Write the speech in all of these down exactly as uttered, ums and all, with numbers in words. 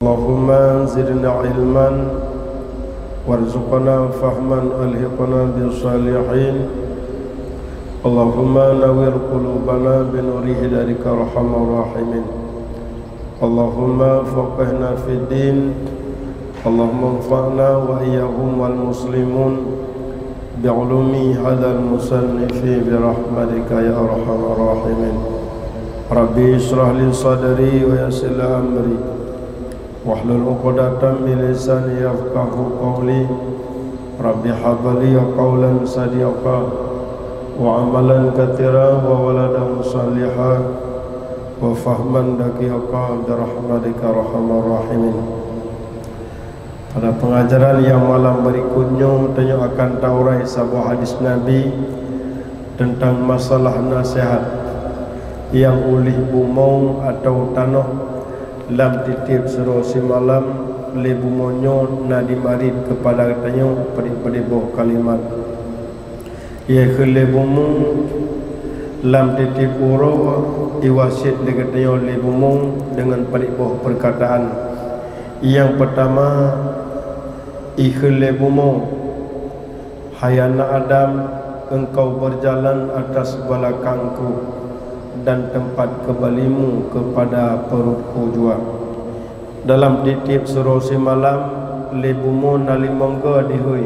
اللهم زدنا علما وارزقنا فهما ألحقنا بالصالحين. اللهم نور قلوبنا بنور هدايتك يا أرحم الراحمين. اللهم فقهنا في الدين. اللهم انفعنا وإياهم والمسلمون بعلوم هذا المصنف برحمتك يا أرحم الراحمين. ربي اشرح لي صدري ويسر لي أمري واحلل عقدة من لساني يفقهوا قولي. رب هب لي قولا صديقا وعملا كثيرا وولدا صالحا وفهما دقيقا برحمتك يا أرحم الراحمين. Pada pengajaran yang malam berikut nyoe, tanyoe akan taurai saboh hadis Nabi tentang masalah nasihat nyang uléh bumoe atawa tanoh lam tieb-tieb sidroe simalam lé bumoe nyoe na dimarit keupada geutanyoe padit-padit boh kalimat. Ié kheun lé bumoe lam tieb-tieb uroe iwasiet lé geutanyoe lé bumoe deungon padit boh peukataan. Nyang peutama, ikheun lé bumoe, "Hai anak Adam, engkau berjalan atas balakangku dan tempat kembalimu kepada perutku jua." Dalam tieb-tieb sidroe simalam lé bumoe na limong goe dihôi.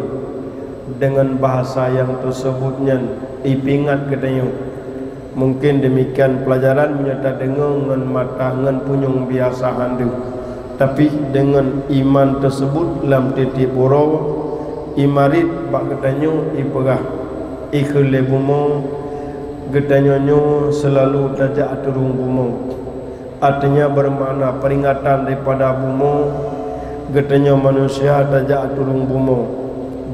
Deungon bahasa nyang teuseubut nyan, ipeuingat geutanyoe. Mungken demikian pelajaran meunyoe tadeungoe ngon mata ngon punyueng biasa han deuh. Tapi deungon iman teuseubut lam tieb-tieb uroe, imarit bak geutanyoe ipeugah, ikheun lé bumoe, geutanyoe nyoe seulalu tajak ateueh rhueng bumoe. Artinya bermakna peringatan daripada bumoe, geutanyoe manusia tajak ateueh rhueng bumoe,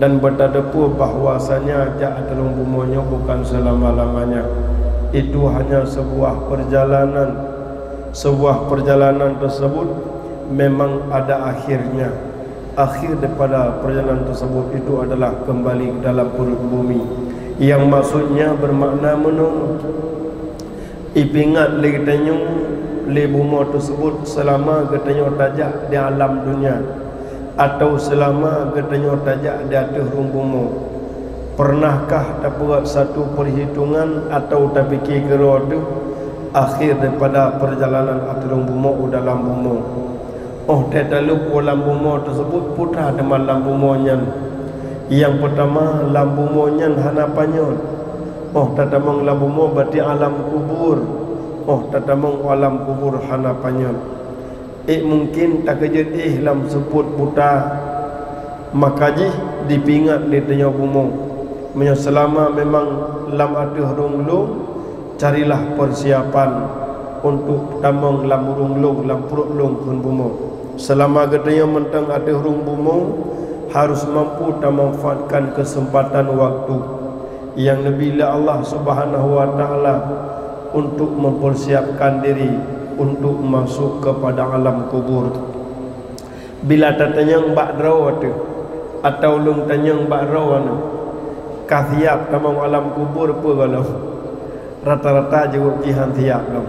dan beutateupeu bahwasanya jak ateueh rhueng bumoe nyoe bukan selama-lamanya. Itu hanya sebuah perjalanan. Sebuah perjalanan tersebut memang ada akhirnya. Akhir daripada perjalanan tersebut itu adalah kembali ke dalam perut bumi. Yang maksudnya bermakna meunoe. Ipeuingat lé geutanyoe lé bumoe teuseubut seulama geutanyoe tajak di alam dunia, atawa seulama geutanyoe tajak di ateueh rhueng bumoe. Pernahkah tapeugét satu peuhitongan atawa tapike keudroe teuh akhé daripada peurjalanan ateueh rhueng bumoe u dalam bumoe? Óh tée taleueb u lam bumoe teuseubut, peue teuma lam bumoe nyan? Nyang peutama, lam bumoe nyan hana panyöt. Óh tatamong lam bumoe, berarti alam kubur. Óh tatamong u alam kubur hana panyöt. Ék mungken takeujeuet éh lam seupôt buta, maka jih dipeuingat lé tanyoe bumoe. Meunyoe seulama memang lam ateueh rhueng lôn, carilah persiapan untuk tamong lam rhueng lôn, lam pruet lôn kheun bumoe. Seulama geutanyoe mantong ateueh rhueng bumoe, harus mampu tamanfaatkan keuseumpatan waktu nyang neubri lé Allah Subhanahu wa Ta'ala untuk mempersiapkan diri untuk masuk kepada alam kubur. Bila tatanyong bak droe teuh, atawa lôn tanyong bak droe nyoe, ka siap tamong alam kubur peue gohlom? Rata-rata jaweueb jih han siap lom.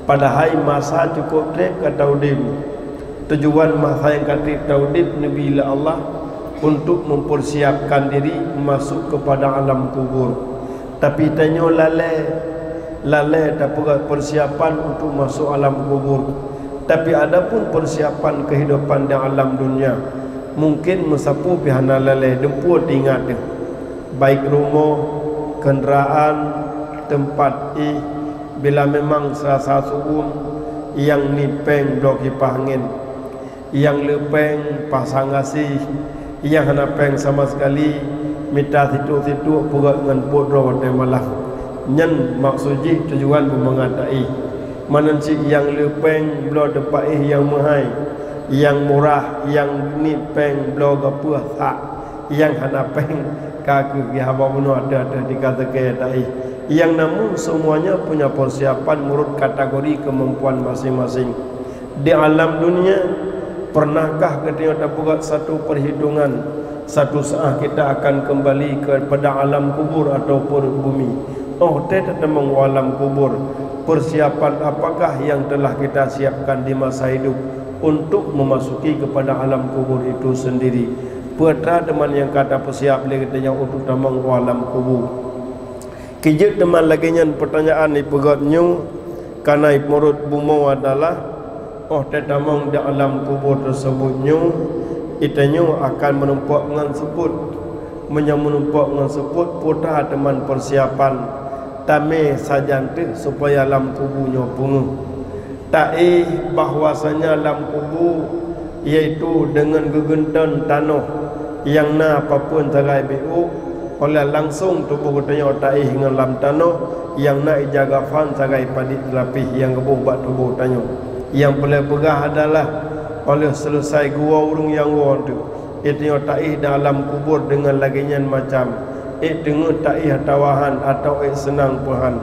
Padahai masa cukôp treb ka taudeb. Tujuan masa nyang ka treb taudeb neubri lé Allah untuk mempersiapkan diri masuk kepada alam kubur. Tapi tanyoe lalée, lalée tapeugét persiapan untuk masuk alam kubur. Tapi adapun persiapan kehidupan di alam dunia, mungkin meusapeue pih hana lalée, dumpeue teuingat deuh. Baik rumoh, keundaraan, teumpat éh, bila memang seurasa su'um, nyang niet péng bloe kipah angén. Nyang le péng pasang gaséh, nyang hana péng sama sekali, mita sitoe-sitoe peugét ngon buet droe watée malam. Nyan maksud jih tujuan beumangat taéh. Meunan cit nyang le péng bloe teumpat éh nyang meuhai, nyang murah, nyang niet péng bloe gapeueh sak, nyang hana péng ka kheueh geuhaba bunoe ateueh-ateueh tika seukée taéh. Nyang namun semuanya punya persiapan menurut kategori kemampuan masing-masing. Di alam dunia, pernahkah geutanyoe tapeugét satu perhitungan, satu saat kita akan kembali kepada alam kubur atau perut bumi? Óh tée tatamong u alam kubur, persiapan apakah yang telah kita siapkan di masa hidup untuk memasuki kepada alam kubur itu sendiri. Peue teuma nyang ka tapeusiap lé geutanyoe untuk tamong u alam kubu. Kijeuet teuma lagée nyan peutanyaan ipeugét nyoe, kana meunurot bumoe adalah, óh tatamong di alam kubur teusebut nyoe, geutanyoe akan meurumpok ngon seupôt. Meunyoe meurumpok ngon seupôt, peue teuma peusiapan tamé sajan teuh supaya lam kubu nyoe peungeuh. Taéh bahwasanya lam kubu, yaitu deungon geugeunton tanoh nyang na papeuen sagai biôk, óh lheueh langsong tuboh geutanyoe taéh ngon lam tanoh nyang na ija kafan sagai padit lapéh nyang geuboh bak tuboh tanyoe. Nyang peureulée peugah adalah, óh lheueh seuleusai geuwoe ureuëng nyang woe teuh, geutanyoe taéh dalam kubur deungon lagée nyan macam, ék teungeut taéh atawa han, atawa ék seunang peuhan.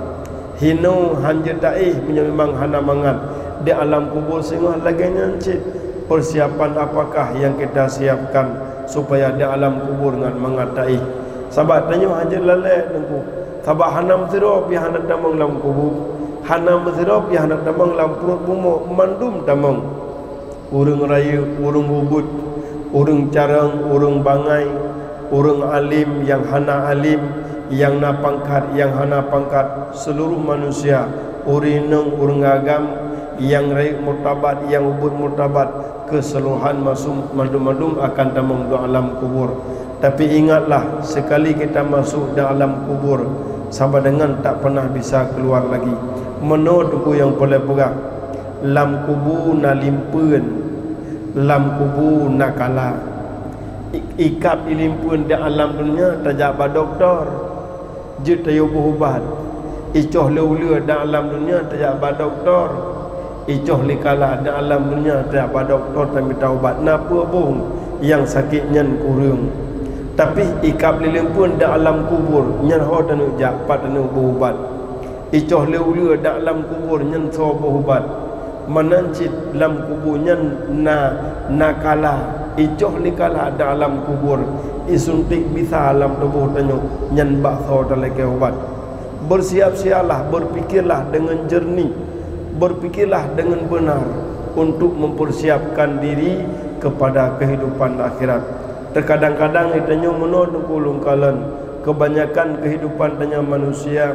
Hinoe han jeuet taéh meunyoe memang hana mangat di alam kubur singoh lagée nyan cit. Persiapan apakah nyang kita siapkan supaya di alam kubur ngat mangat taéh? Sabab tanyoe han jeuet lalée Teungku, sabab hana meusidroe pih hana tamong lam kubu, hana meusidroe pih hana tamong lam pruet bumoe, mandum tamong. Ureuëng rayeuk, ureuëng ubit, ureuëng carông, ureuëng bangai, ureuëng além, nyang hana além, nyang na pangkat, nyang hana pangkat, seuluruh manusia, ureuëng inong, ureuëng agam, nyang rayeuk murtabat, nyang ubit murtabat, keuseulohan masum mandum-mandum akan tamong di alam kubur. Tapi ingatlah, sekali kita masuk di alam kubur, sama dengan tak pernah bisa keluar lagi. Meunoe Teungku nyang peureulée peugah, lam kubu na limpeuen, lam kubu na kala. I-, ikab ilimpeuen di alam dunia tajak bak dokto, jeuet tayue boh ubat. Icoh lé uleue di alam dunia tajak bak dokto, icoh lé kala di alam dunia tajak bak dokto tamita ubat. Na peue boh nyang sakét nyan kureueng. Tapi ikab lé limpeuen di alam kubur, nyan ho taneuk jak, pat taneuk boh ubat. Icoh lé uleue dak lam kubur nyan soe boh ubat. Meunan cit lam kubur nyan na, na kala, icoh lé kala dak lam kubur, isuntik bisa lam tuboh tanyoe nyan bak soe talakée ubat. Bersiap-siaplah, berpikirlah dengan jernih, berpikirlah dengan benar untuk mempersiapkan diri kepada kehidupan akhirat. Terkadang-kadang geutanyoe meunoe Teungku lôn kalon, kebanyakan kehidupan tanyoe manusia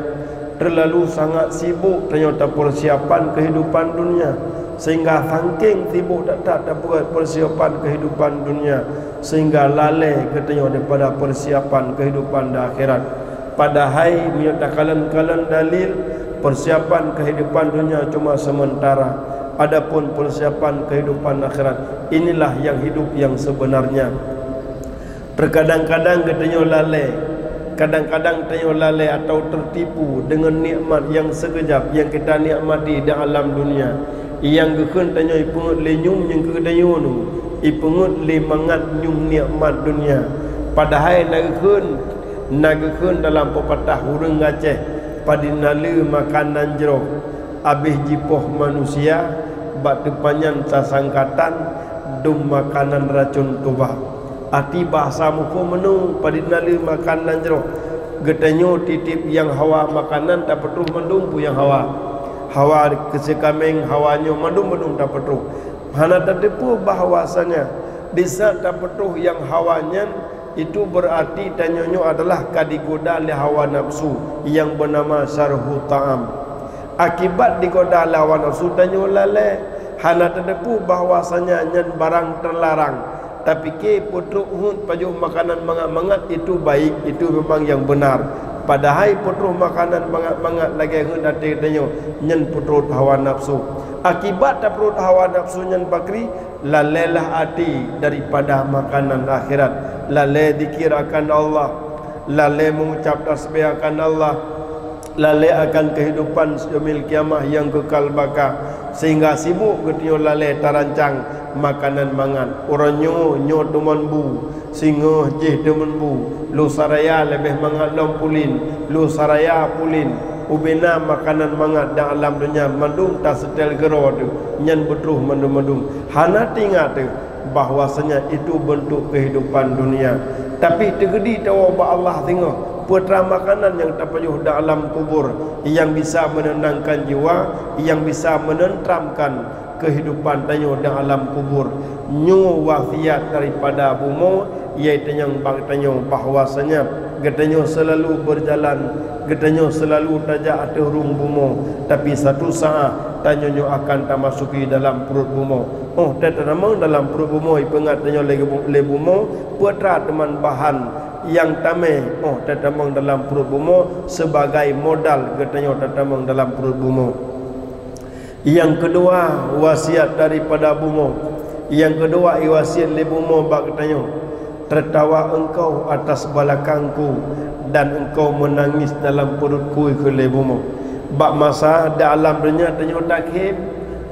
terlalu sangat sibuk tanyoe tapersiapan kehidupan dunia, sehingga sangking sibuk that-that tapersiapan kehidupan dunia, sehingga lalée geutanyoe daripada persiapan kehidupan di akhirat. Padahai meunyoe takalon-kalon dalil, persiapan kehidupan dunia cuma sementara, adapun persiapan kehidupan akhirat, inilah yang hidup yang sebenarnya. Terkadang-kadang geutanyoe lalée, kadang-kadang tanyoe lalée atawa tertipu dengan nikmat yang sekejap yang kita nikmati di alam dunia. Nyang geukheun tanyoe ipeungeut lé nyum nyang keu geutanyoe nyoe, ipeungeut lé mangat nyum nikmat dunia. Padahai na geukheun, na geukheun dalam peupatah ureuëng Aceh, padit naleueng makanan jroh, abéh jipoh manusia, bak teumpat nyan tasangkatan dum makanan racun tuba. Arti bahasa muphom meunoe, padit naleueng makanan jroh. Geutanyoe tieb-tieb nyang hawa makanan tapeutroh mandum peue nyang hawa. Hawa keusikaméng, hawa nyoe mandum-mandum tapeutroh. Hana tateupeue bahwasanya disaat tapeutroh nyang hawa nyan, itu berarti tanyoe nyoe adalah ka digoda lé hawa nafsu nyang beunama syahwatu ta'am. Akibat digoda lé hawa nafsu tanyoe lalée, hana tateupeue bahwasanya nyan barang teularang. Tapike peutroh heuet pajoh makanan mangat-mangat itu baik, itu memang nyang beunar. Padahai peutroh makanan mangat-mangat lagée heuet até tanyoe, nyan peutroh hawa nafsu. Akibat tapeutroh hawa nafsu nyan pakri, lalée lah até daripada makanan akhirat. Lalée zikir akan Allah, lalée meuucab tasbih akan Allah, lalée akan kehidupan yaumil qiyamah nyang keukal baka, sehingga sibuk geutanyoe lalée tarancang makanan mangat. Uroe nyoe, nyoe teumon bu, singoh jih teumon bu, lusa raya leubeh mangat lom pulen, lusa raya pulen. Ubena makanan mangat dak lam donya mandum taseutée geuroe teuh, nyan beutroh mandum-mandum. Hana teuingat teuh bahwasanya itu bentuk kehidupan dunia. Tapi teugeudi tawoe bak Allah singoh, peue teuma makanan nyang tapajoh dak lam kubur nyang bisa menenangkan jiwa, nyang bisa menenteramkan kehidupan tanyoe di alam kubur. Nyoe wasiat daripada bumoe, iaitu nyang bak tanyoe, bahwasanya geutanyoe selalu berjalan, geutanyoe selalu tajak ateueh rhueng bumoe, tapi satu saat tanyoe nyoe akan tamasuki dalam pruet bumoe. Óh tatamong dalam pruet bumoe, ipeungat tanyoe lé, lé bumoe, peue teuma bahan nyang tamé óh tatamong dalam pruet bumoe sebagai modal geutanyoe tatamong dalam pruet bumoe. Nyang keudua, wasiat daripada bumoe. Nyang keudua, iwasiat lé bumoe bak geutanyoe, "Tertawa engkau atas balakangku, dan engkau menangis dalam perutku," kheun lé bumoe. Bak masa di alam donya tanyoe takhém,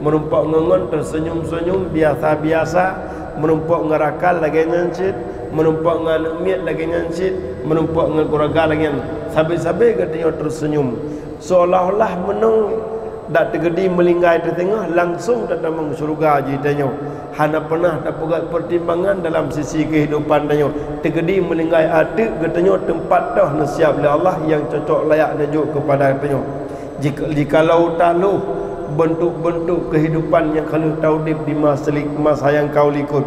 meurumpok ngon-ngon teuseunyum-seunyum biasa-biasa, meurumpok ngon rakan lagée nyan cit, meurumpok ngon aneuk miet lagée nyan cit, meurumpok ngon keuluwarga lagée nyan, sabe-sabe geutanyoe teuseunyum. Seolah-olah meunoe dak teugeudi meulinggai teuteungoh, langsong tatamong syeuruga jih tanyoe. Hana peunah tapeugét peutimbangan dalam sisi keuhidupan tanyoe. Teugeudi meulinggai ateueh geutanyoe teumpat toh neusiab lé Allah nyang cocok layak neujok keupada tanyoe. Jik-, jikalau taloh beuntuk-beuntuk keuhidupan nyang ka lheueh taudeb di masa li-, masa nyang ka likot,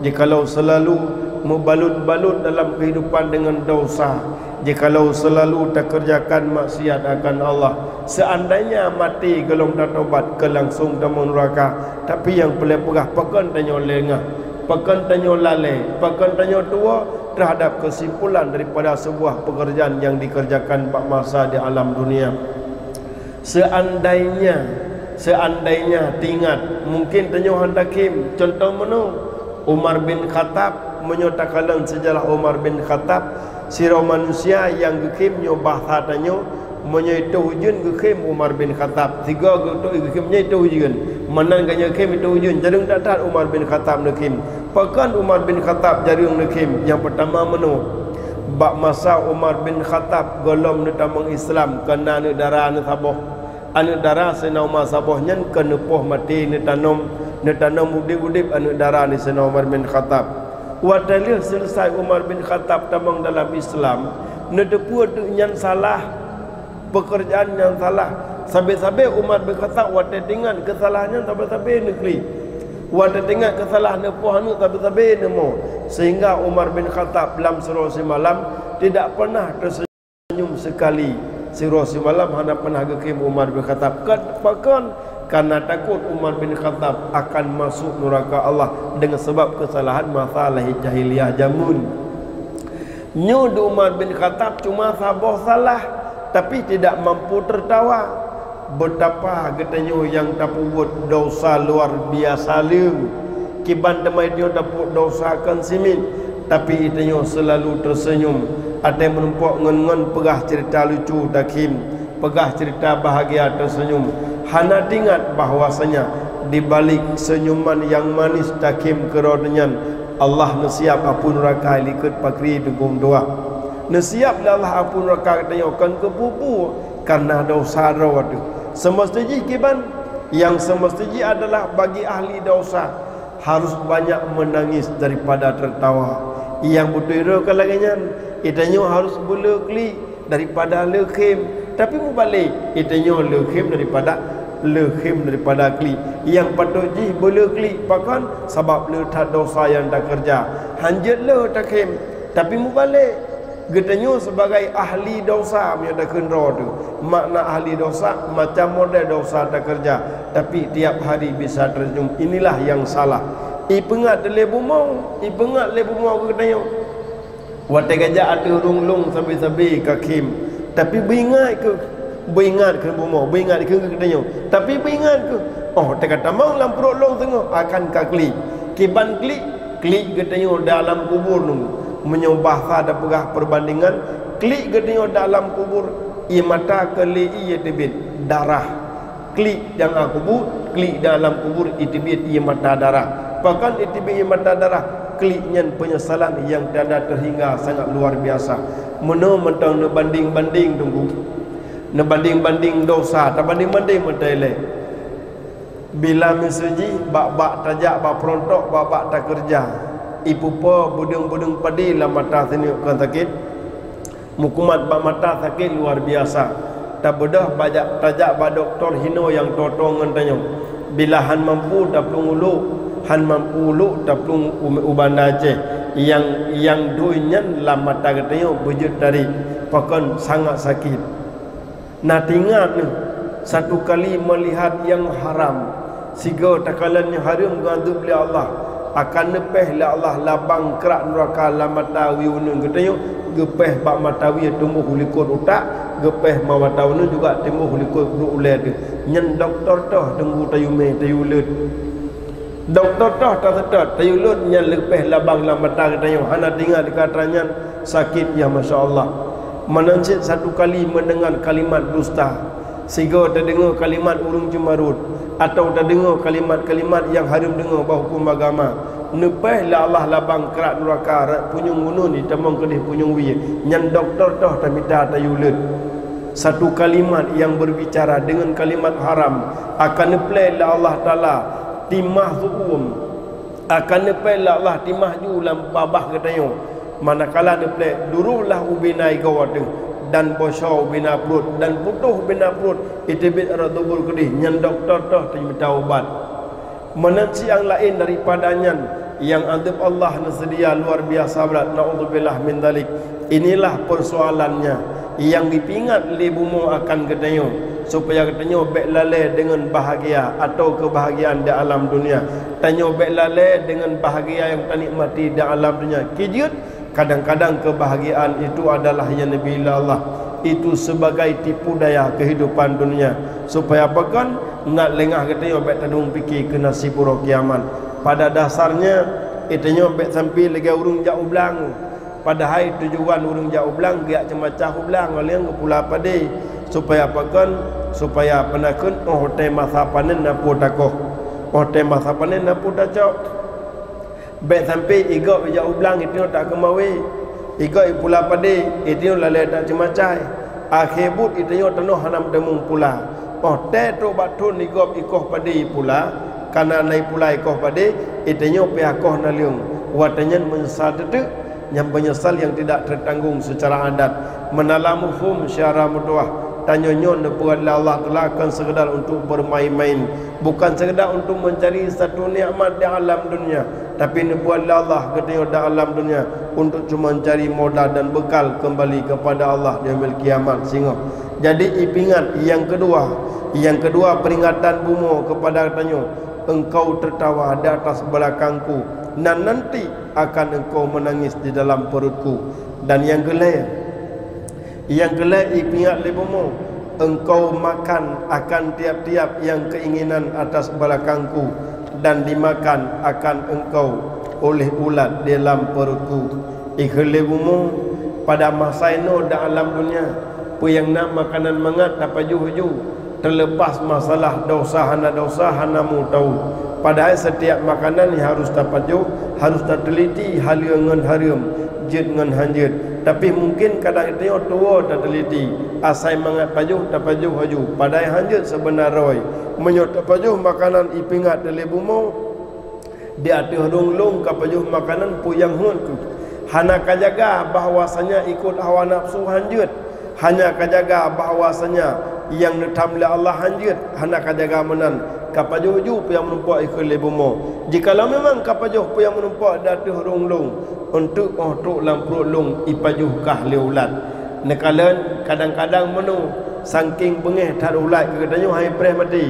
jikalau seulalu meubalot-balot dalam keuhidupan deungon desya, jikalau seulalu takeureujakan maksiat akan Allah, seandainya maté gohlom tatobat, keu langsong tamong nuraka. Tapi nyang peureulée peugah, pakon tanyoe leungah, pakon tanyoe lalée, pakon tanyoe tuwoe teuhadab keusimpulan daripada seubuah peukeurjaan nyang dikeureujakan bak masa di alam dunia. Seandainya, seandainya, teuingat, mungken tanyoe hana takhém. Cuntoh meunoe, Umar bin Khattab, meunyoe takalon seujarah Umar bin Khattab, sidroe manusia nyang geukhém nyoe bahsa tanyoe, meunyoe itôh ujeuen geukhém Umar bin Khattab, sigoe geutok geukhém nyoe itôh ujeuen, meunan geukhém itôh ujeuen, jareueng that-that Umar bin Khattab neukhém. Pakon Umar bin Khattab jareueng neukhém? Nyang peutama meunoe, bak masa Umar bin Khattab gohlom neutamong Islam, kon na aneuk dara neusaboh. Aneuk dara Saidina Umar saboh nyan kon neupoh maté, neutanom, neutanom udeb-udeb aneuk dara di Saidina Umar bin Khattab. Watée lheueh seuleusai Umar bin Khattab tamong dalam Islam, neuteupeue teuk nyan salah, peukeurjaan nyang salah. Sabe-sabe Umar bin Khattab watée teuingat keusalahan nyan, sabe-sabe neuklik. Watée teuingat keusalahan neupoh aneuk, sabe-sabe neumo. Sehingga Umar bin Khattab lam sidroe simalam tidak pernah teuse- senyum sekali. Sidroe simalam hana peunah geukhém Umar bin Khattab. Kat-, pakon? Karena takot Umar bin Khattab akan masuk nuraka Allah dengan sebab kesalahan masa lahé jahiliyah jameun. Nyoe di Umar bin Khattab cuma saboh salah, tapi tidak mampu tertawa. Betapa geutanyoe nyang tapeubuet desya luar biasa lé. Kiban teuma geutanyoe tapeubuet desya kon simiet, tapi geutanyoe seulalu teuseunyum. Até meurumpok ngon-ngon peugah ceurita lucu takhém, peugah ceurita bahagia teuseunyum. Hana teuingat bahwasanya di balik seunyuman nyang manis takhém keudroe nyan, Allah neusiab apui nuraka likot pakri dugong dua. Neusiab lé Allah apui nuraka geutanyoe kon keu peue-peue, karena desya droe teuh. Seumeusti jih kiban, nyang seumeusti jih adalah bagi ahli desya harus banyak menangis daripada tertawa. Nyang beutôi droe ka lagée nyan, geutanyoe harus beuleu klik daripada leu khém. Tapi mubalek, geutanyoe leu khém daripada, leu khém daripada klik. Nyang patôt jih beuleu klik, pakon? Sabab le that desya nyang takeureuja. Hanjeuet lé takhém, tapi mubalek. Geutanyoe sebagai ahli desya meunyoe takheun droe teuh. Makna ahli desya, macam model desya takeureuja, tapi tiap hari bisa teuseunyum. Inilah nyang salah. Ipeungat lé bumoe, ipeungat lé bumoe keu geutanyoe. Watée geujak ateueh rhueng-rhueng sabe-sabe ka khém, tapi beuingat kheueh, beuingat kheueh bumoe, beuingat kheueh geutanyoe. Tapi beuingat kheueh, óh teuka tamong lam pruet rhueng teungoh akan ka klik. Kiban klik, klik geutanyoe dalam kubur nyoe. Meunyoe bahasa tapeugah peubandingan, klik geutanyoe dalam kubur, ié mata keu lé ié teubiet darah. Klik nyang a kubur, klik dalam kubur, iteubiet ié mata darah. Pakon iteubiet ié mata darah? Klik nyan peunyesalan nyang tiada teuhingga, sangat luar biasa. Meunoe mantong neubanding-banding, Teungku. Neubanding-banding desya, tabanding-banding mantong ilée. Bila miseue jih bak-bak tajak bak peuruntôk, bak-bak takeureuja, ipupo beudeueng-beudeueng padé lam mata sineuk kon sakét. Meukumat bak mata sakét luar biasa. Tabeudôh bajak, tajak bak dokto hinoe nyang toe-toe ngon tanyoe. Bila han mampu taplueng u Luek, han mampu u Luek taplueng u, u Banda Aceh, nyang, nyang dui nyan lam mata geutanyoe beujeuet tarék, pakon sangat sakét. Na teuingat neuh, satu kali meulihat nyang haram, sigoe takalon nyang hareuem geuadeueb lé Allah, akan neupéh lé Allah labang krak nuraka lam mata wie uneuen geutanyoe, geupéh bak mata wie teumboh u likot utak, geupéh bak mata uneuen juga teumboh u likot pruet ulée teuh. Nyan dokto toh teungku tayue mé, tayue leuet. Dokto toh taseutôt, tayue leuet nyan leupéh labang lam mata geutanyoe, hana teuingat keu atra nyan, sakét, ya masya Allah. Meunan cit satu kali meudeungon kalimat dusta, sigoe tadeungoe kalimat ureuëng ceumarot, atawa tadeungoe kalimat-kalimat nyang hareuem deungoe bak huköm agama, neupéh lé Allah labang krak nuraka rot punyueng uneuen jitamong keudeh punyueng wie, nyan dokto toh tamita tayue leuet. Satu kalimat nyang berbicara dengan kalimat haram akan neuplék lé Allah Taala timah su'um, akan neuplék lé Allah timah ju lam babah geutanyoe. Manakala neuplék, duroe lah ubena igoe teuh dan bocor ubena pruet dan putôh ubena pruet, iteubiet rot dubur keudeh, nyan dokto toh teumita ubat. Meunan siang laén daripada nyan, nyang adeueb Allah neuseudia luar biasa brat, naudzubillah min dzalik. Inilah persoalannya nyang jipeuingat lé bumoe akan geutanyoe, supaya geutanyoe bék lalée deungon bahagia atau keubahgiaan di alam dunia. Tanyoe bék lalée deungon bahagia nyang tanikmati di alam dunia. Kijeuet Kadang-kadang keubahgiaan itu adalah nyang neubri lé Allah. Itu sebagai tipu daya kehidupan dunia. Supaya pakon? Ngat leungah geutanyoe bék tadong pike keu nasib uroe kiamat. Pada dasarnya, geutanyoe bék sampai lagée ureuëng jak u blang. Padahai tujuan ureuëng jak u blang geujak ceumacah u blang, ngon lheueh geupula padé. Supaya pakon? Supaya peunakeuet óh watée masa panen na peue takoh. Óh watée masa panen na peue tacok. Bék sampai igob ijak u blang, iteunyoe tak keumawé. Igob ipula padé, iteunyoe lalée tak ceumacai. Akhé buet iteunyoe tanoh hana meuteumong pula. Óh tée trok bak thon igob ikoh padé ipula, kana na ipula ikoh padé, iteunyoe pih akoh naleueng. Watée nyan meunyeusal teuteuk, nyang meunyeusal nyang tidak teutanggong seucara adat. Meunan lam muphom syedara meutuwah, tanyoe nyoe neupeubuet lé Allah Taala kon seukeudar untuk beumaén-maén, bukan seukeudar untuk meuncari satu nikmat di alam dunia. Tapi neupeubuet lé Allah geutanyoe di alam dunia untuk cuma mencari modal dan bekal kembali kepada Allah di yaumil kiamat singoh. Jadi, ipeuingat nyang keudua, nyang keudua peringatan bumoe kepada geutanyoe, "Engkau tertawa di atas belakangku, dan nanti akan engkau menangis di dalam perutku." Dan nyang keulhée, Nyang keulhée ipeuingat lé bumoe, "Engkau makan akan tiap-tiap nyang keinginan atas belakangku, dan dimakan akan engkau oleh ulat di dalam perutku." Ikheun lé bumoe, pada masa inoe di alam dunia, peue nyang na makanan mangat tapajoh ju, Teulepas masalah dosa hana dosa hana mu tau. Padahai setiap makanan nyang harus tapajoh, harus tateliti haleue ngon hareuem, jeuet ngon hanjeuet. Tapi mungken kadang tanyoe tuwoe tateliti, asai mangat pajoh tapajoh laju, padahai hanjeuet seubeunar roe. Meunyoe tapajoh makanan ipeuingat lé bumoe, di ateueh rhueng lôn kapajoh makanan peue nyang heuet kheueh. Hana kajaga bahwasanya ikot hawa nafsu hanjeuet. Hanya kajaga bahwasanya nyang neutham lé Allah hanjeuet. Hana kajaga meunan, kapajoh ju peue nyang meunumpok ikheun lé bumoe. Jikalau memang kapajoh peue nyang meunumpok di ateueh rhueng lôn, eunteuk óh trok lam pruet lôn ipajoh kah lé ulat. Neukalon kadang-kadang meunoe, sangking beungéh that ulat keu geutanyoe hai preh maté.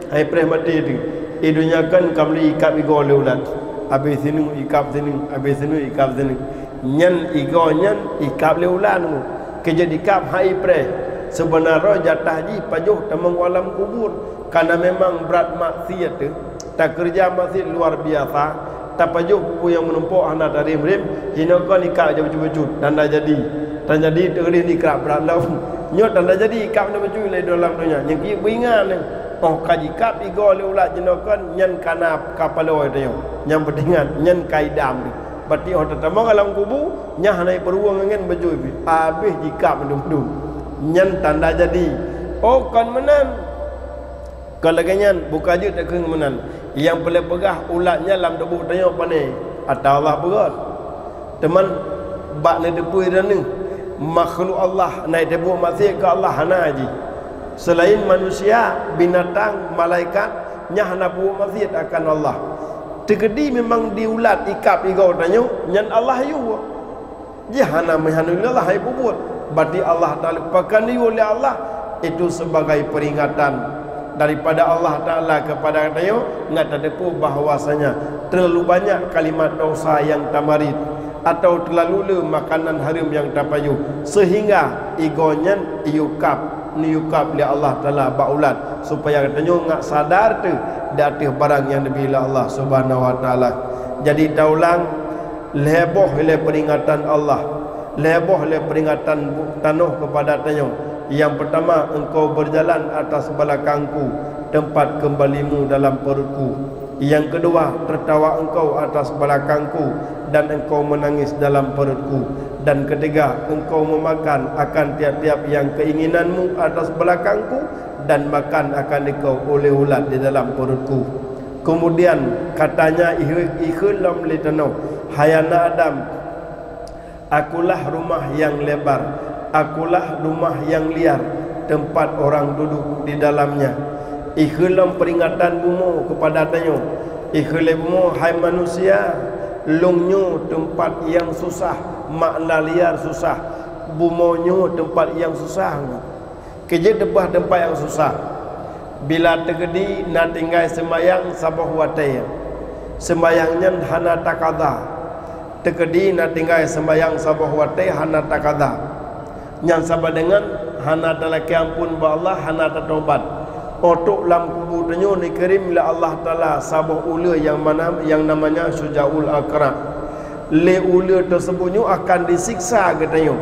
Hai preh maté teuh. I donya kan ka meuli ikab igoe lé ulat. Abéh sineuk ikab sineuk, abéh sineuk ikab sineuk. Nyan igoe nyan ikab lé ulat nyoe. Keujeuet ikab hai preh. Seubeunar roe jatah jih pajoh tamong u alam kubur. Kana memang brat maksiet teuh. Takeureuja maksiet luar biasa. Tapajoh peue nyang meunumpok hana tarém-rém, jinoe kon ikab jak bacut-bacut, tanda jadi. Tanda jadi teuh nikra brat lom. Nyoe tanda jadi ikab na bacut lé dalam donya. Nyang keu beuingat nyoe, óh ka jikab igoe lé ulat jinoe kon, nyan kana ka paloe tanyoe. Nyang peuingat, nyan ka idam teuh. Berarti óh tatamong alam kubu, nyan hana ipeuruweueng angén bacut pih. Abéh jikab mandum-dum. Nyan tanda jadi. Óh kon meunan. Kon lagée nyan, buka jeuet takheun meunan. Nyang peureulée peugah ulat nyan lam tuboh tanyoe pane, ata Allah peugöt. Teuma bak neuteupeue droeneuh, makhluk Allah na iteupeu maksiet keu Allah hana jih. Seulaén manusia, binatang, malaikat, Nyan hana peubuet maksiat akan Allah. Teukeudi memang diulat ikab igoe tanyoe, nyan Allah yue. Jih hana meuhana Allah hai peubuet. Berarti Allah Taala pakon yue lé Allah, itu sebagai peringatan daripada Allah Taala kepada tanyoe, ngat tateupeue bahwasanya terlalu banyak kalimat dosa yang tamarit atau terlalu le makanan haram yang tapajoh, sehingga igoe nyan iyukab, niyukab lé Allah Taala bak ulat, supaya tanyoe ngat sadar teuh di ateueh barang nyang neubi lé Allah Subhanahu wa Taala. Jadi taulang, lhée boh ilée peringatan Allah, lhée boh ilée peringatan bu-, tanoh keupada tanyoe. Nyang peutama, engkau berjalan atas balakangku, tempat kembalimu dalam perutku. Nyang keudua, tertawa engkau atas balakangku, dan engkau menangis dalam perutku. Dan ketiga, engkau memakan akan tiap-tiap nyang keinginanmu atas balakangku, dan makan akan engkau oleh ulat di dalam perutku. Kemudian katanya, ikheun lom lé tanoh, "Hai aneuëk Adam, akulah rumah yang lebar, akulah rumah yang liar, tempat orang duduk di dalamnya." Ikheun lom peringatan bumoe keupada tanyoe. Ikheun lé bumoe, "Hai manusia, lôn nyoe teumpat nyang susah, makna liar susah. Bumoe nyoe teumpat nyang susah." Keujeuet teupeue teumpat nyang susah. Bila teukeudi na tinggai seumayang saboh watée, seumayang nyan hana takada. Teukeudi na tinggai seumayang saboh watée hana takada. Nyan sabab deungon hana talakée amphon bak Allah, hana tatobat. Óh trok lam kubu tanyoe neukirém lé Allah Taala saboh uleue nyang mana, nyang namanya Syujaul Aqra. Lé uleue teuseubut nyoe akan disiksa geutanyoe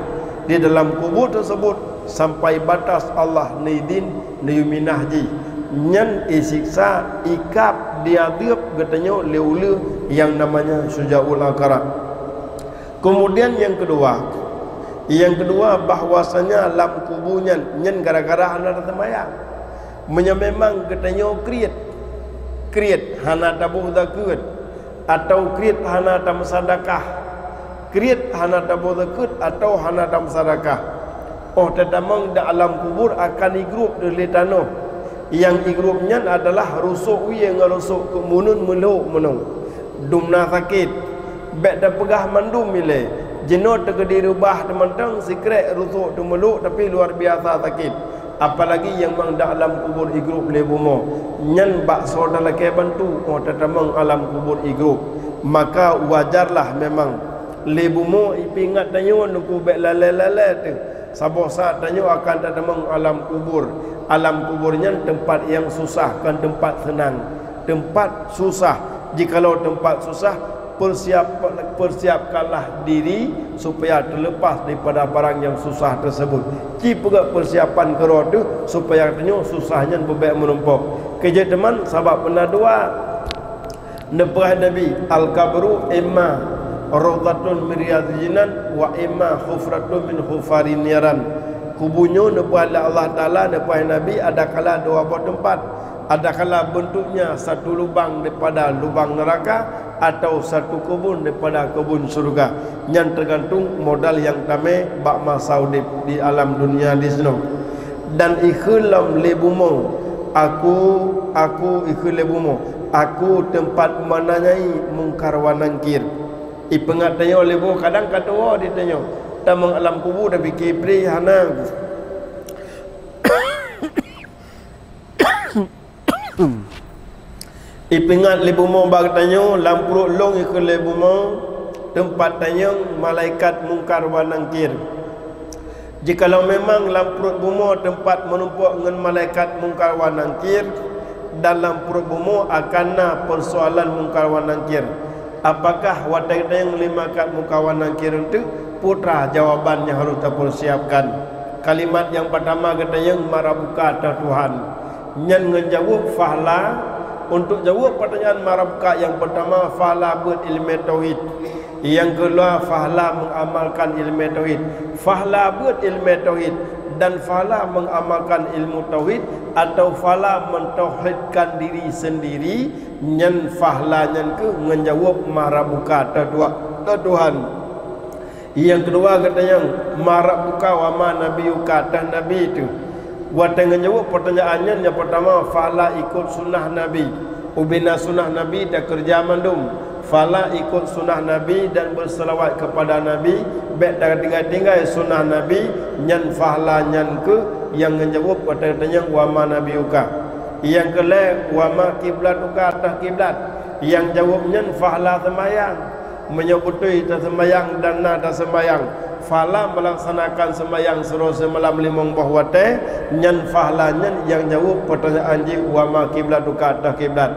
di dalam kubu teuseubut sampai batas Allah neudin neuyue minah jih. Nyan isiksa, ikab, diadeueb geutanyoe lé uleue nyang namanya Syujaul Aqra. Kemudian nyang keudua, nyang keudua bahwasanya lam kubu nyan, nyan gara-gara hana taseumayang. Meunyoe memang geutanyoe kriet, kriet hana taboh zakeuet, atau kriet hana tameusadakah, kriet hana taboh zakeuet atau hana tameusadakah, óh tatamong di alam kubur akan igrôb deuh lé tanoh. Nyang igrôb nyan adalah rusok wie ngon rusok keumunun meulhok meunong. Dum na sakét, bék tapeugah mandum ilée. Jinoe teukeudi reubah teumantong, sikrék rusok teumeulhok, tapi luar biasa sakét. Apalagi nyang mang di alam kubur igrôb lé bumoe, nyan bak soe talakée bantu óh tatamong alam kubur igrôb. Maka wajarlah memang lé bumoe ipeuingat tanyoe nungku bék lalée-lalée teuh. Saboh saát tanyoe akan tatamong alam kubur. Alam kubur nyan teumpat nyang susah, kon teumpat seunang. Teumpat susah. Jikalau teumpat susah, persiap-, persiapkanlah diri supaya terlepas daripada barang yang susah tersebut. Ci peugét persiapan keudroe teuh supaya tanyoe susah nyan beubék meurumpok. Keujeuet teuma sabab peuna dua. Neupeugah Nabi, "Al-qabru imma raudhatun min riyadhil jinan wa imma hufratun min hufarin niran." Kubu nyoe neupeugah lé Allah Taala, neupeugah Nabi, adakala dua boh teumpat. Adakala bentuknya satu lubang daripada lubang neraka atau satu kebun daripada kebun syurga. Nyan tergantung modal nyang tamé bak masa udép di alam dunia di sinoe. Dan ikheun lom lé bumoe, "Aku, aku," ikheun lé bumoe, "aku teumpat meunanyai Mungkar wa Nangkir." Ipeuingat tanyoe lé bumoe, kadang ka tuwoe di tanyoe. Tamong alam kubu tapi kipri hana. Ipeuingat lé bumoe bak tanyoe, lam pruet lôn ikheun lé bumoe, teumpat tanyong malaikat Mungkar wa Nangkir. Jikalau memang lam pruet bumoe teumpat meurumpok ngon malaikat Mungkar wa Nangkir, dan lam pruet bumoe akan na peusoalan Mungkar wa Nangkir, apakah watée tanyong lé malaikat Mungkar wa Nangkir eunteuk? Peue teuma jawaban nyang harôh tapeusiapkan? Kalimat nyang peutama geutanyong, "Man rabbuka?" Teuh Tuhan. Nyan ngon jaweueb fahla, untuk jaweueb peutanyaan "Man rabbuka" nyang peutama, fahla beuet ileumé tauhid. Nyang keudua, fahla mengamalkan ileumé tauhid. Fahla beuet ileumé tauhid dan fahla mengamalkan ilmu tauhid atau fahla mentauhidkan diri sendiri, nyan fahla nyan keuh ngon jaweueb "Man rabbuka?" Teuh Tuha-, teuh Tuhan. Nyang keudua geutanyong, "Man rabbuka wa man nabiyyuka?" Teuh Nabi teuh. Watée ngeujaweueb peurtanyaan nyan, nyang peurtama, fala ikot sunnah Nabi. Ubena sunnah Nabi takeureuja mandum. Fala ikot sunnah Nabi dan beuseulawat keupada Nabi, bék tatinggai-tinggai sunnah Nabi, nyan fala nyan kheueh nyang ngeujaweueb watée tanyong wa ma nabiyuka. Nyang keulhée, wa ma kiblatuka, teuh kiblat. Nyang jaweueb nyan fala seumayang. Meunyoe beutôi taseumayang dan na taseumayang, fala meulaksanakan seumayang sidroe simalam limong boh watée, nyan fala nyan nyang jaweueb peurtanyaan jih wa ma kiblatuka, teuh kiblat.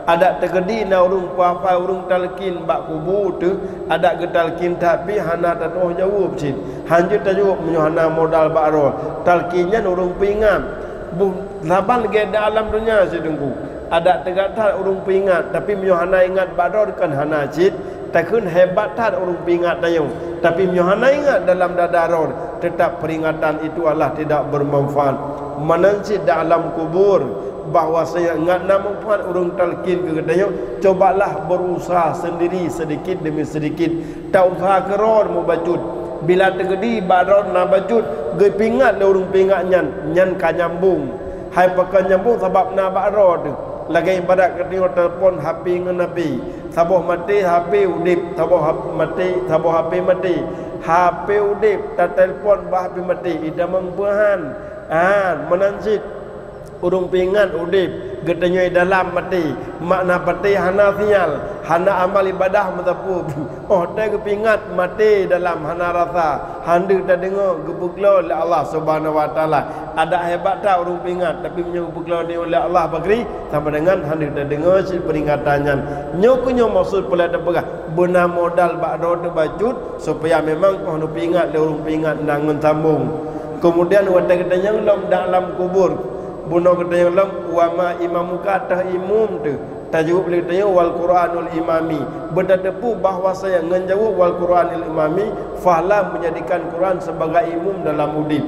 Adak teukeudi na ureuëng peue hafai ureuëng talkin bak kubu teuh, adak geutalkin that pih hana tatuoh jaweueb cit. Hanjeuet tajaweueb meunyoe hana modal bak droe. Talkin nyan ureuëng peuingat. Boh saban lagée di alam donya cit Teungku. Adak teuga that ureuëng peuingat, tapi meunyoe hana ingat bak droe kan hana cit. Takheun hebat that ureuëng peuingat tanyoe, tapi meunyoe hana ingat dalam dada droe, teutab peuringatan itu adalah tidak bermanfaat. Meunan cit di alam kubur, bahwasanya ngat na manfaat ureuëng talkin keu geutanyoe, cobalah berusaha sendiri sedikit demi sedikit. Tausaha keudroe mubacut. Bila teukeudi bak droe na bacut, geupeuingat lé ureuëng peuingat nyan, nyan ka nyambung. Hai pakon nyambung sabab na bak droe teuh. Lagée ibarat geutanyoe telepon H P ngon H P. Saboh maté H P udeb, saboh H P maté, saboh H P maté. H P udeb, tatelpon bak H P maté, itamong peuhan. Ah, meunan cit. Ureuëng peuingat udeb, geutanyoe dalam maté, makna maté hana sinyal, hana amal ibadah meusapeue. Óh watée geupeuingat maté dalam hana rasa, hana tadeungoe geupeuklo lé Allah Subhanahu wa Taala. Adak hebat that ureuëng peuingat, tapi meunyoe geupeuklo lé Allah pakri, sama dengan hana tadeungoe cit peuringatan nyan. Nyoe keuh nyoe maksud peulai teupeugah, beuna modal bak droe teuh bacut, supaya memang óh neupeuingat lé ureuëng peuingat na ngon sambong. Keumudian watée geutanyong lom dalam kubur, bunoe geutanyong lom, "Wa ma imamuka?" Teuh imum teuh? Tajaweueb lé geutanyong, "Wal Qur'anul imami." Beutateupeue bahwasanya ngon jaweueb "Wal Qur'anul imami", fala menjadikan Quran sebagai imum dalam udeb.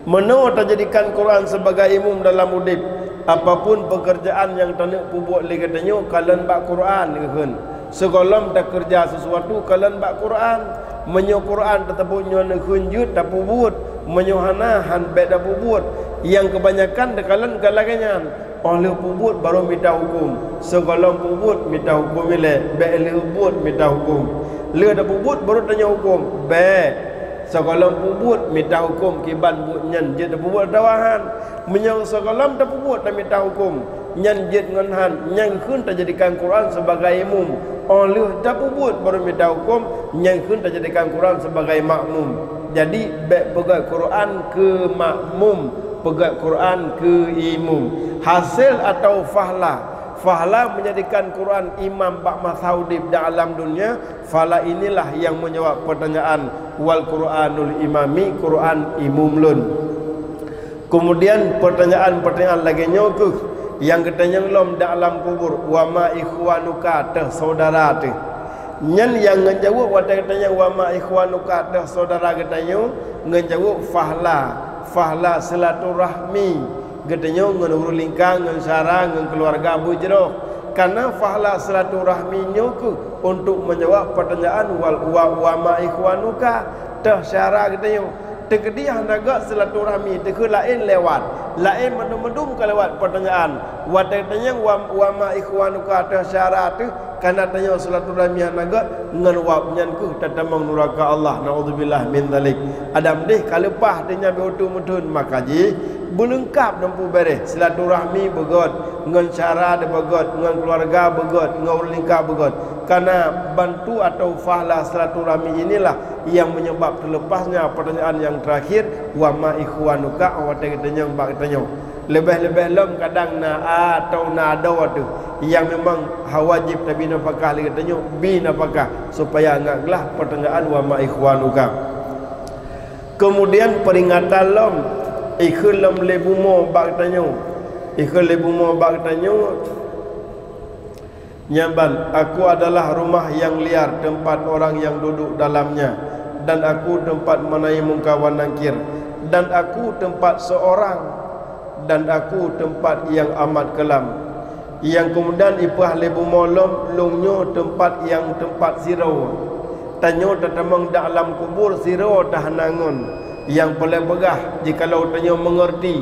Meunoe tajadikan Quran sebagai imum dalam udeb, apapun pekerjaan nyang taneuk peubuet lé geutanyoe kalon bak Quran geukheun. Sigohlom takeureuja sisuatu kalon bak Quran. Meunyoe Quran tateupeue nyoe neukheun jeuet tapeubuet, meunyoe hana han bék tapeubuet. Nyang keubanyakan takalon ka lagée nyan, óh lheueh peubuet barô mita huköm. Sigohlom peubuet mita huköm ilée, bék lheueh buet mita huköm. Lheueh tapeubuet barô tanyoe huköm, bék. Sigohlom peubuet mita huköm kiban buet nyan jeuet tapeubuet atawa han. Meunyoe sigohlom tapeubuet tamita huköm, nyan jeuet ngon han, nyang kheun tajadikan Quran sebagai imum. Óh lheueh tapeubuet barô mita huköm, nyang kheun tajadikan Quran sebagai makmum. Jadi, bék peugét Quran keu makmum, peugét Quran keu imum. Hasé atau fahla, fahla menjadikan Quran imam bak masa udeb di alam dunia, fala inilah nyang meujawab peutanyaan, "Wal Qur'anul imami, Quran imum lôn." Keumudian peutanyaan-peutanyaan lagée nyoe keuh nyang geutanyong lom di alam kubur, "Wa ma ikhwanuka?" Teuh syedara teuh. Nyan nyang ngon jaweueb watée geutanyong, "Wa ma ikhwanuka?" Teuh syedara geutanyoe, ngon jaweueb fahla, fahla silaturahmi geutanyoe ngon ureuëng lingka, ngon syedara, ngon keuluwarga beujroh. Kareuna fahla silaturahmi nyoe keuh untuk meujaweueb peutanyaan wal, "Wa, wa ma ikhwanuka?" Teuh syedara geutanyoe. Teukeudi hana gét silaturahmi, teukeudi laén lewat. Laén mandum-mandum ka lewat peutanyaan. Watée tanyong, "Wa, wa ma ikhwanuka?" Teuh syedara teuh, kareuna tanyoe silaturahmi hana gét, ngon wab nyan keuh tatamong nuraka Allah. Naudzubillah min dzalik. Adam deh ka leupah deh nyan beutu meutheun, maka jih beuleungkap dan peubéréh. Silaturahmi beugét, ngon syedara beugét, ngon keuluwarga beugét, ngon ureuëng lingka beugét. Kareuna bantu atau fahla silaturahmi inilah nyang menyebab teuleupasnya peutanyaan nyang teurakhir, "Wa ma ikhwanuka?" Watée geutanyong bak geutanyoe. Leubeh-leubeh lom kadang na atau na adoe teuh nyang memang ha wajéb tabi nafakah lé geutanyoe, bi nafakah supaya ngat glah peutanyaan, "Wa ma ikhwanuka?" Keumudian peuringatan lom, ikheun lom lé bumoe bak geutanyoe. Ikheun lé bumoe bak geutanyoe, Nyan ban, "Aku adalah rumah yang liar, tempat orang yang duduk dalamnya, dan aku tempat menaimungka wa nangkir, dan aku tempat seorang, dan aku tempat yang amat kelam." Nyang keumudian ipeugah lé bumoe lom, "Lôn nyoe teumpat nyang teumpat sidroe." Tanyoe tatamong dalam kubur sidroe tahana ngon. Nyang paleng peugah, jikalau tanyoe meungeurti,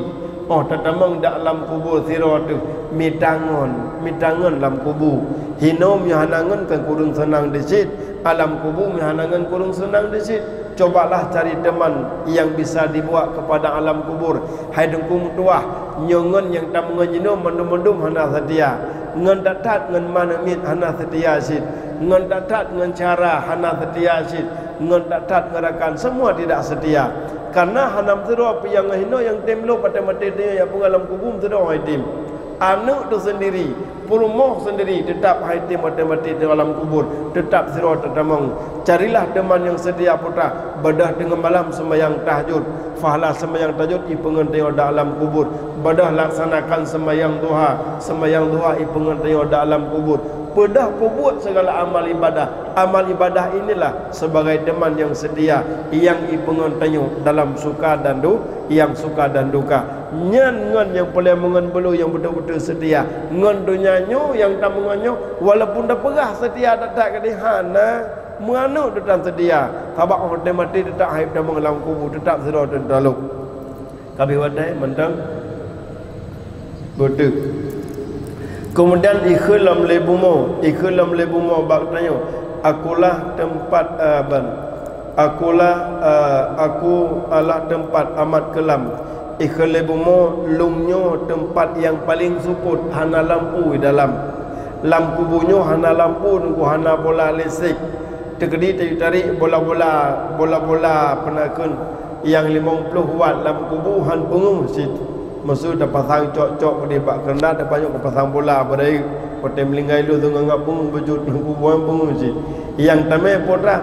óh tatamong dak lam kubu sidroe teuh, mita ngon, mita ngon lam kubu. Hinoe meunyoe hana ngon, kan kureueng seunang disiet. Alam kubu meunyoe hana ngon, kureueng seunang disiet. Cobalah cari teman yang bisa dibawa kepada alam kubur. Hai Teungku meutuah, nyoe ngon nyang tameungon jinoe mandum-mandum hana seutia. Ngon that-that ngon ma aneuk miet hana seutia cit. Ngon that-that ngon syedara hana seutia cit. Ngon that-that ngon rakan, semua tidak setia. Karena hana meusidroe pih nyang hinoe nyang tem lom, watèe maté tanyoe jak peugah lam kubu meusidroe hai tem. Aneuk teuh sendiri, peurumoh sendiri, tetap hai tem watèe maté di alam kubur, tetap sidroe tatamong. Carilah teman yang setia putra, beudoh teungoh malam seumayang tahajud. Pahala seumayang tahajud ipeungon tanyoe di alam kubur. Beudoh laksanakan seumayang duha, seumayang duha ipeungon tanyoe di alam kubur. Beudoh peubuet segala amal ibadah. Amal ibadah inilah sebagai teman yang setia, yang ipeungon tanyoe dalam suka dan du-, yang suka dan duka. Nyan ngon nyang paleng meungon beuleu nyang beutôi-beutôi seutia. Ngon donya nyoe nyang tameungon nyoe, walaupun tapeugah seutia that-that keudéh, hana, meuaneuk teuh tan seutia. Sabab óh watèe maté teutap hai tamong lam kubu, teutap sidroe teuh talop. Ka abéh watèe mantong beutôi. Keumudian ikheun lom lé bumoe, ikheun lom lé bumoe bak tanyoe, akulah teumpat, eh, ban, akulah, eh, aku alah teumpat amat keulam. Ikheun lé bumoe, lôn nyoe teumpat nyang paleng seupôt, hana lampu di dalam. Lam kubu nyoe hana lampu, nunggu hana bola listrik. Teukeudi tatarek bola-bola, bola-bola peunakeun nyang limong ploh watt lam kubu han peungeuh cit. Meuseu tapasang cok-cok di bak keureuda, tapanyok tapasang bola beurai. Watèe meuninggai lôn, ngon ngat peungeuh beujeuet lam kubu han peungeuh cit. Nyang tamè putra,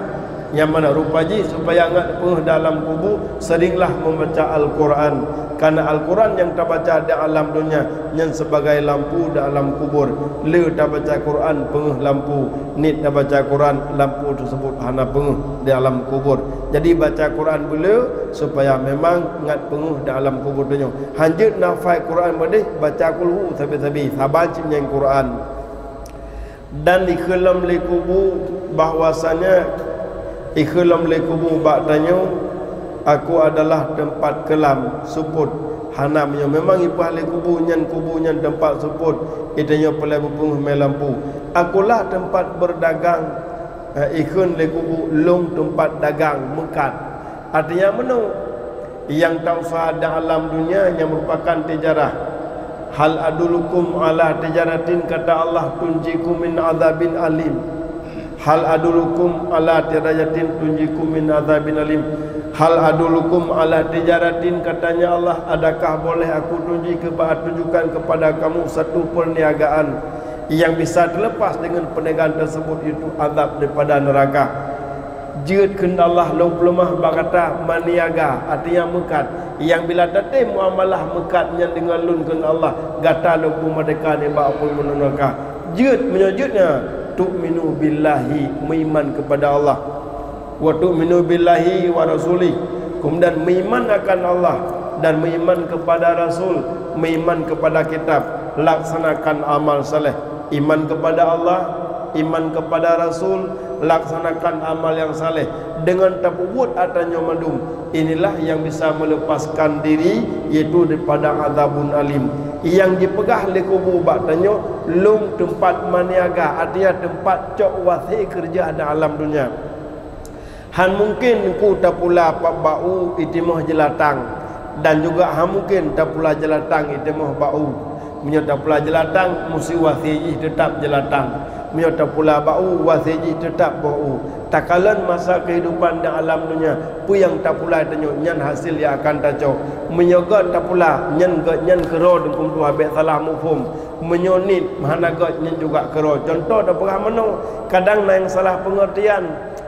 nyang mana rupa jih supaya ngat peungeuh dalam kubu, seringlah membaca Al-Quran. Karena Al-Quran nyang tabaca di alam dunia, nyan sebagai lampu di alam kubur. Le tabaca Quran peungeuh lampu, niet tabaca Quran, lampu tersebut hana peungeuh di alam kubur. Jadi baca Quran beuleu supaya memang ngat peungeuh di alam kubur tanyoe. Hanjeuet na hafai Quran beudeh, baca kulhu sabe-sabe, saban cit nyan Quran. Dan ikheun lom lé kubu bahwasanya, ikheun lom lé kubu bak tanyoe, aku adalah teumpat keulam, seupôt. Hana, meunyoe memang ipeugah lé kubu nyan, kubu nyan teumpat seupôt, i tanyoe paleng beupeungeuh mé lampu. Akulah teumpat berdagang, eh, ikheun lé kubu, lôn teumpat dagang, meukat. Artinya meunoe, nyang tausaha di alam dunia nyang merupakan tijarah. "Hal adullukum ala tijaratin," kata Allah, "tunjikum min azabin alim." "Hal adullukum ala tijaratin tunjikum min azabin alim." "Hal adullukum ala tijaratin," katanya Allah, "adakah boleh aku tunjuk kepa-, tunjukkan kepada kamu satu perniagaan yang bisa terlepas dengan perniagaan tersebut, yaitu azab daripada neraka?" Jeuet kheun Allah, lôn peuleumah bak gata maniaga, artinya meukat. Nyang bila tatem muamalah meukat nyan deungon lôn kheun Allah, gata lôn peumerdeka nibak apui meuneuraka. Jeuet, meunyoe jeuet nyan, tu'minu billahi, meuiman kepada Allah. Wa tu'minu billahi wa rasulih. Kemudian meuiman akan Allah dan meuiman kepada Rasul, meuiman kepada kitab, laksanakan amal saleh. Iman kepada Allah, iman kepada Rasul, laksanakan amal yang saleh. Dengan tapeubuet atra nyoe mandum, inilah yang bisa melepaskan diri, yaitu daripada azabun alim. Yang jipeugah lé kubu bak tanyoe, lôn teumpat maniaga, artinya teumpat cok watèe keureuja di alam dunia. Han mungken ku tapula pat bak u itimoh jeulatang, dan juga han mungken tapula jeulatang itimoh bak u. Meunyoe tapula jeulatang, musti watèe jih teutap jeulatang. Meunyoe tapula bak u, watèe jih teutap boh u. Takalon masa keuhidupan di alam dunia, peue nyang tapula tanyoe, nyan hasé nyang akan tacok. Meunyoe göt tapula, nyan göt nyan keudroe, Teungku meutuah, bèk salah muphom. Meunyoe niet hana göt, nyan juga keudroe. Cuntoh tapeugah meunoe, kadang na nyang salah peungeurtian.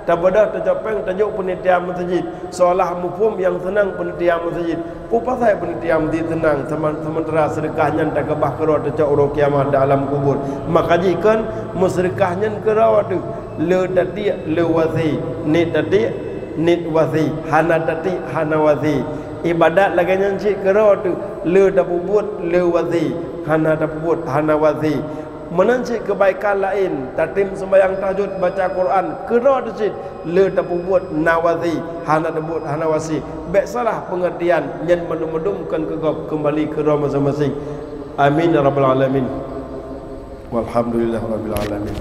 Tabeudôh tacok péng tajok peunitia meuseujid, seolah muphom nyang seunang peunitia meuseujid. Peue pasai peunitia meuseujid seunang, seman-, seumeuntara seudeukah nyan takeubah keudroe tacok uroe kiamat di alam kubur. Maka jih kon meuseudeukah nyan keudroe teuh, le tatiek, le watèe, niet tatiek, niet watèe, hana tatiek, hana watèe. Ibadat lagèe nyan cit keudroe teuh, le tapeubuet, le watèe, hana tapeubuet, hana watèe. Meunan cit keubaikan laén, tatem seumbahyang tahajud, baca Quran, keudroe cit le tapeubuet nawasi, hana tapeubuet hana wasi. Bék salah peungeurtian nyan, mandum-mandum kon keu gob, keumbali keudroe maséng-maséng. Amin ya rabbal alamin. Walhamdulillah rabbil alamin.